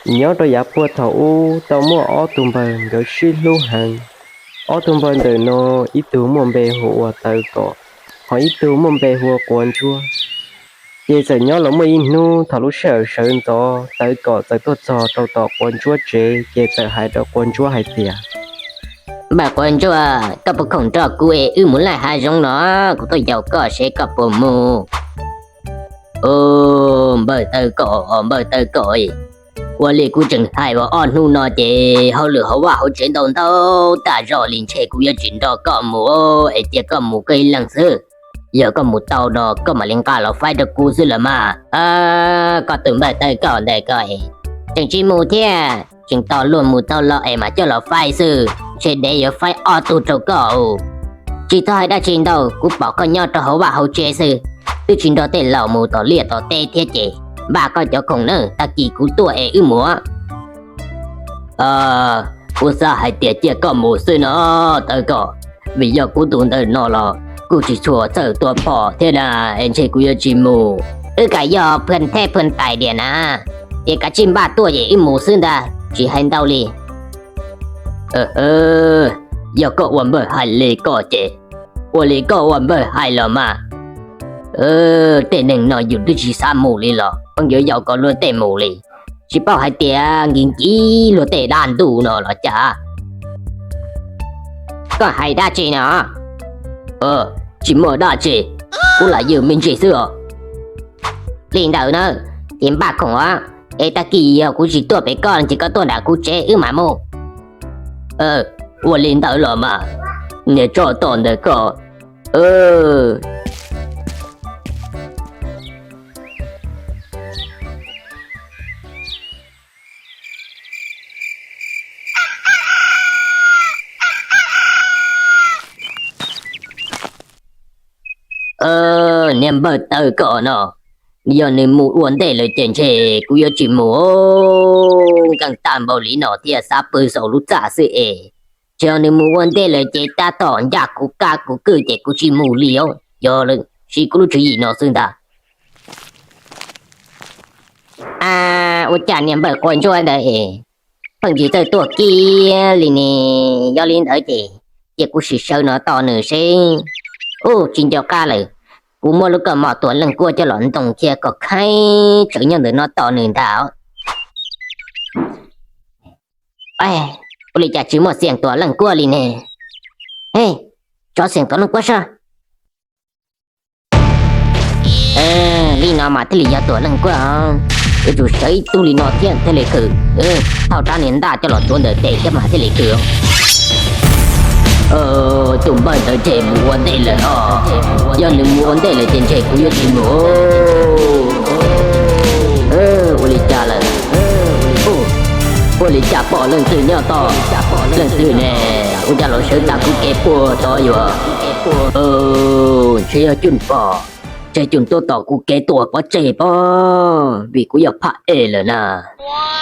Nyob rau yav puag thaum ub tau muaj ob tug npawg nkawd sib hlub heev. Ob tug npawg ntawm no ib tug muaj npe hu ua Tawv Kom, ho ib tug muaj npe hu ua Quav Ntsuab. Ces txawm nyob los muaj ib hnub thaum lub sij hawm sawv ntxov Tawv Kom txawm tuaj txog rau tom Quav Ntsuab tsev ces txawm hais rau Quav Ntsuab hais tias, Npawg Quav Ntsuab, koj puas khoom nrog kuv es wb mus laij hav zoov no, kuv tuaj yaum koj seb koj puas mus. Npawg Tawv Kom, npawg Tawv Kom, ua li kuv tseem hais ua ob hnub no ces hauj lwm hauv vaj hauv tsev ntau ntau tas zog li ntshe kuv yuav tsis nrog koj mus es cia koj mus koj ib leeg xwb. Yog koj mus tau no koj mam li nqa los faib rau kuv xwb los mas. Koj tus npawg Tawv Kom ntawm ko tseem tsis mus thiab, tseem tos luag mus tau los es mam coj los faib xwb, ntshe dev yuav faib ob tug rau koj. Tsis txhob hais dab tsi ntau, kuv pom koj nyob rau hauv vaj hauv tsev xwb, twb tsis nrog tej laus mus tom liaj tom teb thiab ces npaj koj cov khoom nawb, tag kis kuv tuaj es wb mus. Kuv xav hais tias cia koj mus xwb no Tawv Kom, vim yog kuv tus ntawm no los kuj tsis tshua txawj tua phom thiab na, es ntshe kuv yuav tsis mus. Wb kam yog phaj thej phaj tais diam na, ces kav tsij npaj tuaj ces wb mus xwb ntag, tsis hais ntau li. Yog koj ua npawg hais li koj ces ua li koj ua npawg hais los mas. Tej neeg no yus twb tsis xav mus li los pheej yuav yaum kom luag tej mus li, tsis paub hais tias nkis nkis luag tej dab ntuj no los cas. Koj hais dab tsi no? Tsis muaj dab tsi, kuv lam yws me ntsis xwb os. Li ntawd na, ces npaj khoom os, es tag kis yog kuv tsis tuaj pem koj ces koj tuaj nram kuv tsev wb mam mus. Ua li ntawd los mas, niag tsov tom ntawm koj. Niag npawg Tawv Kom no, yog nws mus ua ntej lawm ces ntshe kuv yuav tsis mus. Nkees tag npaum li no thiaj xav pw saum lub txaj xwb es, tsis yog nws mus ua ntej lawm ces tab tom ncaj kuv kab kuv kwj ces kuv tsis mus li os. Yog lawm, siv kuv lub tswv yim no xwb ntag. Ua cas niag npawg Quav Ntsuab ntawd es pheej tsis txawj tuaj kiag li ne? Yog li ntawd ces cia kuv sim sawv no tos nws seb. Ub, tsis nco qab lawm, kuv muab lub koj mom tuam leej kuab coj los ntoo thiab kom khaib tsawv nyob ntawm no tos nws ntag. Ua li cas tsis muaj xiam tuam leej kuab li ne? Tsov, xiam tuam leej kuab soj. Li no mas thiaj li yog tuam leej kuab. Yuav tsum sawv ib tug li no thiab thiaj li khwv. Thauj rab niag ntaj coj los tsuav ntawm tes thiab mas thiaj li khwv. Tus npawg ntawd ces mus ua ntej lawm os. Yog nws mus ua ntej lawm ces ntshe kuv yuav tsis mus. Ua li cas lawm? Ua li cas pom leej twg nyob tod? Leej twg ne? Ua cas los sawv tag kuv kev puag tod yuav? Ntshe yog Cun pom, ntshe Cun tuaj tom kuv kev tuaj pov tseg pob, vim kuv yog phaj ej lawm na.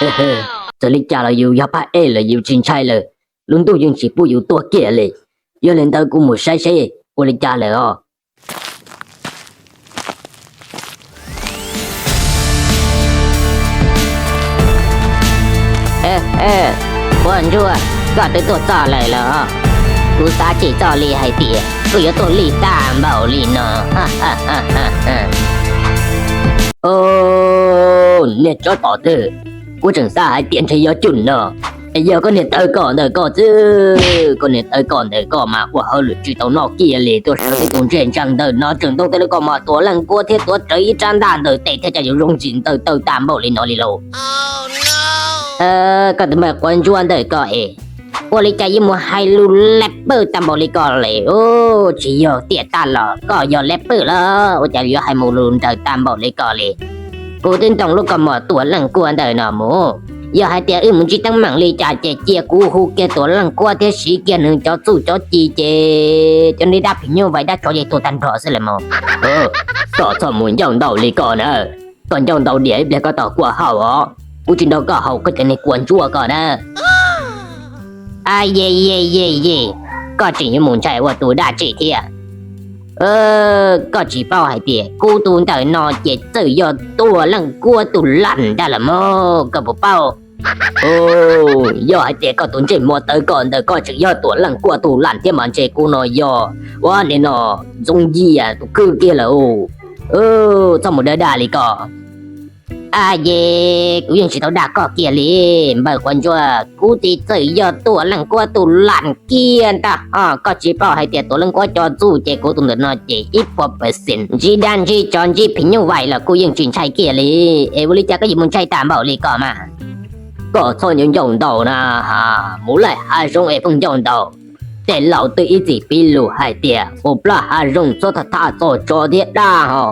Txawm li cas los yus yog phaj ej lawm yus tsis ntshai lawm, lub ntuj yeej tsis pub yus tuag kiag li. Yog li ntawd kuv mus saib seb ua li cas lawm os. Quav Ntsuab, koj twb tuaj txog lawm los? Kuv xav tsis txog li hais tias koj yuav tuaj lij tag npaum li no. Niag tsov tom twg, kuv tseem xav hais tias ntshe yog Cun no, es yog koj niag Tawv Kom ntawm koj xwb. Koj niag Tawv Kom ntawm koj mas ua hauj lwm tsis tau noj kiag li, tuaj sawv tib tug ntsej ntseeg ntawm no tseem ntoo tej lub koj mom tuam leej kuab thiab tuav rawv ib rab ntaj ntawm tes thiab cas yuav zoo ntxim ntawm tawg tag npaum li no li lauj. Koj tus npawg Quav Ntsuab ntawm koj es, ua li cas yuav mus hais lus laj pawj tag npaum li ko li? Tsis yog tiam tag los koj yog laj pawj los ua cas yuav hais mus lus nrawm tag npaum li ko li? Kuv twb ntoo lub koj mom tuam leej kuab ntawm no mus, yog hais tias wb mus ntsib teeb meem li cas ces cia kuv hu kiag tuam leej kuab thiab siv kiag nws cov txuj cov ci ces cov neb dab phim nyuj vais dab tsov ces tuag tag nrho xwb lawm mog. Koj txhob mus ncauj ntau li ko na, koj ncauj ntau diam ib pliag koj tau kua haus os. Kuv tsis nrog koj haus koj cov niag Quav Ntsuab ko na. Ye ye ye ye, koj tseem yuav mus ntshai ua tus dab tsi thiab? Koj tsis paub hais tias kuv tus ntawm no ces txawm yog tuam leej kuab tus laj ntag los mog, koj puas paub? Yog hais tias koj tus ntsej muag tawv koj ntawd koj tseem yog Tuam Leej Kuab tus lam thiab mas ntshe kuv no yog ua nim no Ntxoov Yias tus kwv kiag lawm. Txhob mus dag dag li koj. Ab, ces kuv yeej tsis tau dag koj kiag li, npawg Quav Ntsuab, kuv txiv txawm yog Tuam Leej Kuab tus lam kiag ntag. Koj tsis paub hais tias Tuam Leej Kuab cov txuj ces kuv tus ntawm no ces ib puas percent ntsib dab ntsib tsov ntsib phim nyuj vais los kuj yeej tsis ntshai kiag li. Es ua li cas koj yuav mus ntshai tag npaum li koj mas? Koj txhob ncauj ncauj ntaus na, mus laij hav zoov es pheej ncauj ntaus. Tej laus twb ib txwm piv lus hais tias mus plab hav zoov txhob tham tham txog tsov thiab dab ho,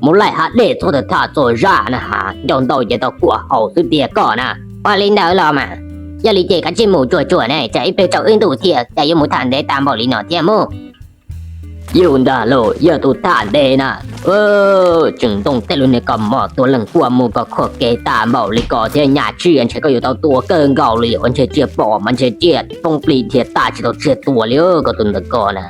mus laij hav dej txhob tham tham txog zaj na ha, ncauj ntaus ces tau kuam haus xwb tiag koj na. Ua li ntawd los mas, yog li ces kav tsij mus tsuag tsuag ne, tsam ib pliag tsaus wb ntuj thiab cas yuav mus tham ntev tag npaum li no thiab mus. Yus ntag lauj, yog tus tham ntev na. Tseem ntoo tej lub niag kos mom Tuam Leej Kuab mus koj khuam kev tag npaum li koj thiab nyaj tsiaj ntshe koj yuav tau tua kawg nkaus li, ua ntshe tsiaj pom mas ntshe tsiaj poob plig dhia tag tsis tau tsiaj tua li koj tus ntawm koj na.